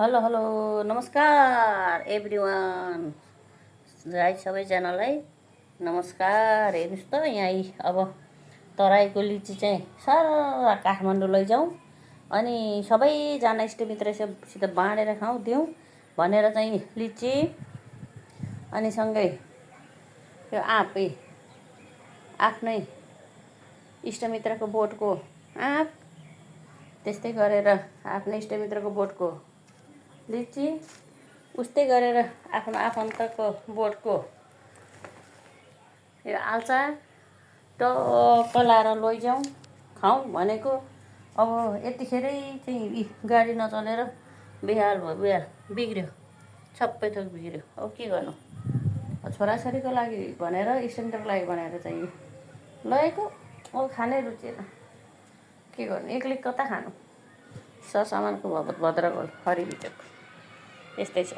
Hello hello नमस्कार everyone है सबैजनालाई नमस्कार। हेर्नुहोस् त यहाँ अब तराईको लिची चाहिँ सारा काठमाडौँ लैजाउँ अनि सबैजना इष्टमित्रसित बाँडेर खाउँ दिउँ भनेर चाहिँ लिची अनि सँगै यो आँपै आफ्नै इष्टमित्रको बोटको आँप त्यस्तै गरेर आफ्नै इष्टमित्रको बोटको लिची उस्तै गरेर आफ्नो आफन्तको बोटको यो आल्चा टक्क लाएर लैजाउँ खाउँ भनेको। अब यतिखेरै चाहिँ गाडी नचलेर बेहाल भयो, बेहाल बिग्रियो, सबै थोक बिग्रियो। अब के गर्नु, छोराछोरीको लागि भनेर इष्टमित्रको लागि भनेर चाहिँ लगेको, अब खानै रुचेन, के गर्नु, एक्लै कता खानु। सरसामानको भगत भद्रगोल हरिबिचक यस्तै छ।